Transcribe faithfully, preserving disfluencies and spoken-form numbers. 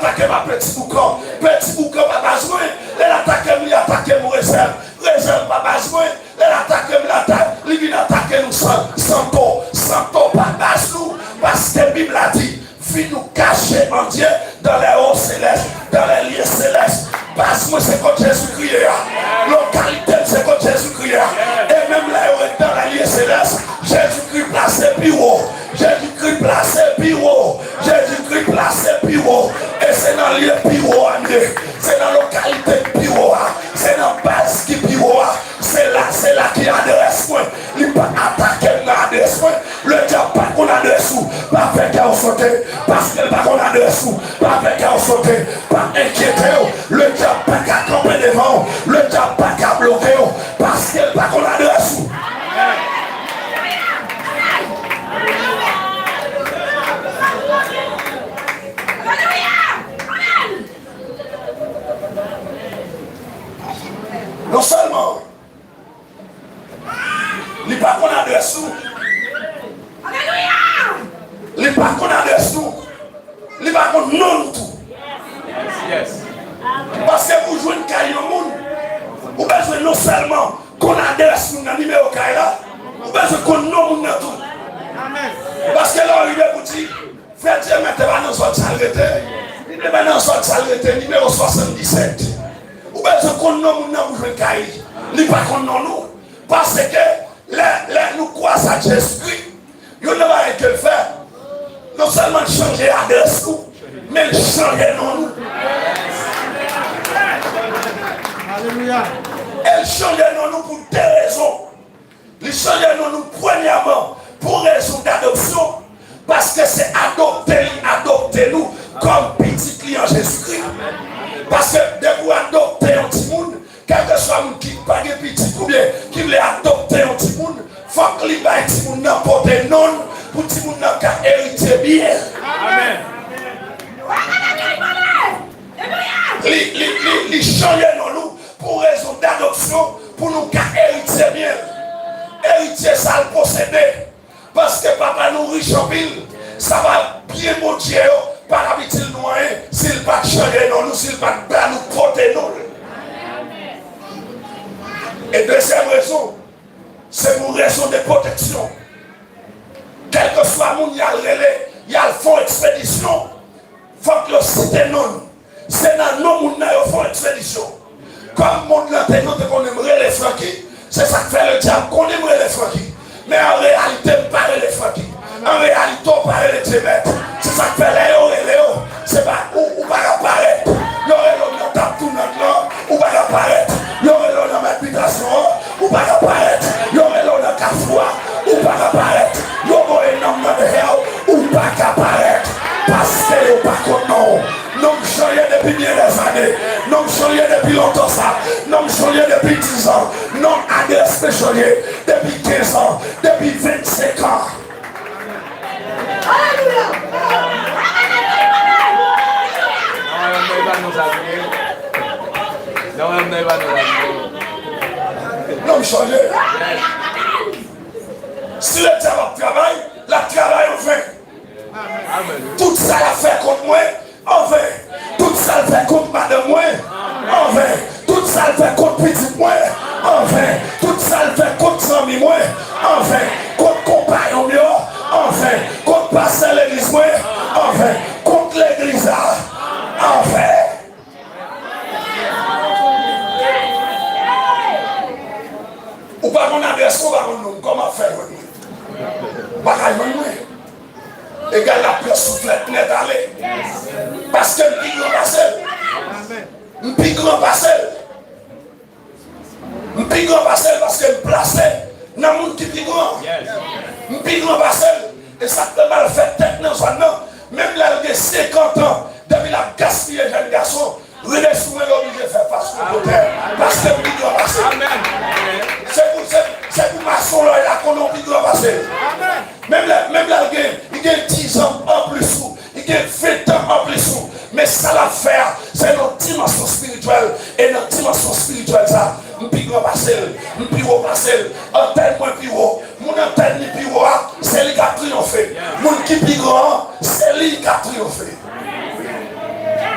Atake m a Peti Boukan. Peti Boukan pa baz mwen. Lè l atake m, li atake m Rezèv. Rezèv pa baz mwen. Lè l atake m, l ata-, li vin atake nou San-, Santo. Santo pa baz nou. Paske Bib la di, vie nous cachée en Dieu dans les hauts célestes, dans les lieux célestes. Baz mwen se kot Jezikri ye a. Lokalite m se kot Jezikri ye a. E menm lè yo ret dans les lieux célestes, Jezikri plase pi wo. Jezikri plase pi wo. Jezikri plase pi wo. E se nan lye pi wo a m ye. Se nan lokalite k pi wo a. Se nan baz ki pi wo a. Se la, se la ki adrès mwen. Li pa atake m nan adrès mwen. Ledyab pa konn adrès ou. Pa fè kè w sote. Paske l pa konn adrès ou. Pa fè kè w sote. Pa enkyete w. Ledyab pa ka kanpe devan w. Ledyab pa ka bloke w. Paske l pa konn adrès ou. Non sèlman li pa konn adrès ou, li pa konn adrès nou, li pa konn non nou tou. Paske pou jwenn kay yon moun, ou bezwen non sèlman konn adrès moun nan, nimewo kay la, ou bezwen konn non moun nan tou. Paske lè w rive pou di, Frè Dyemet te pa nan zòn sa l rete. Li te pa nan zòn sa l rete, nimewo swasanndisèt. Ou bezwen konn non moun nan pou jwenn kay li. Li pa konn non nou. Paske lè, lè nou kwaze ak Jezikri, youn nan bagay ke l fè, non sèlman l chanje adrès nou, men l chanje non nou. Alelouya. E l chanje non nou pou de rezon. Li chanje non nou premyèman pou rezon dadopsyon, paske se adopte li adopte nou kòm pitit li an Jezikri. Paske depi w adopte yon timoun, kèlkeswa moun ki pa gen pitit oubyen ki vle adopte yon timoun, fòk li bay timoun nan pote non l pou timoun nan ka eritye byen. Amèn. Li, li, li, li chanje non nou pou rezon dadopsyon, pou nou ka eritye byen l. Eritye sa l posede. Paske papa nou rich anpil, sa va byen Bondye yo pa t ap itil nou anyen si l pa t chanje non nou, si l pa t ba nou pote non l. E dezyèm rezon, se pou rezon de pwoteksyon. Kèlkeswa moun y al rele, y al fè yon ekspedisyon, fòk yo site non nou. Se nan non moun nan yo fè yon ekspedisyon. Kòm moun nan te, yo te konnen m rele Francky, se sa k fè ledyab konnen m rele Francky. Men an reyalite, m pa rele Francky. An reyalite, w pa rele Dyemet. Se sa k fè lè yo rele w, se pa ou, ou pa ka parèt. Yo rele w nan Tap Tounant lan, ou pa ka parèt. Yo rele w nan Mèt Bitasyon an, ou pa ka parèt. Yo rele w nan Kafou a, ou pa ka parèt. Yo voye non m nan dèyè w, ou pa ka parèt. Paske yo pa konn non w. Non m chanje depi byen dèzane. Non m chanje depi lontan sa. Non m chanje depi diz an. Non m adrès te chanje depi kenz an, depi vennsenk an. Alelouya! Non m chanje. Si ledyab ap travay, l ap travay anven. Tout sa l ap fè kont mwen, anven. Tout sa l fè kont madanm mwen, anven. Tout sa l fè kont pitit mwen, anven. Tout sa l fè kont zanmi mwen, anven. Kont konpayon m yo, anven. Kont pastè legliz mwen, anven. Kont legliz la, anven. Ou pa konn adrès mwen, ou pa konn non m, kòman w ap fè jwenn mwen? Ou pa ka jwenn mwen. Egal la pran souflèt nèt ale. Paske m pi gran pase l. M pi gran pase l. M pi gran pase l paske m plase nan moun ki pi gran. M pi gran pase l. E sa k fè malfektè k nan zòn nan, menm lè l gen senkant an, depi l ap gaspiye jèn gason, rele sou mwen, l oblije fè fas kont otè, paske m pi gran pase l. Se pou, se, se pou mason lòy la konnen w pi gran pase l. Menm lè, menm lè l gen, li gen diz an anplis ou, li gen ven tan anplis ou, men sa l ap fè a, se nan dimansyon espirityèl, e nan dimansyon espirityèl sa, m pi gran pase l, m pi wo pase l, antèn mwen pi wo, moun antèn li pi wo a, se li k ap triyonfe, moun ki pi gran an, se li k ap triyonfe.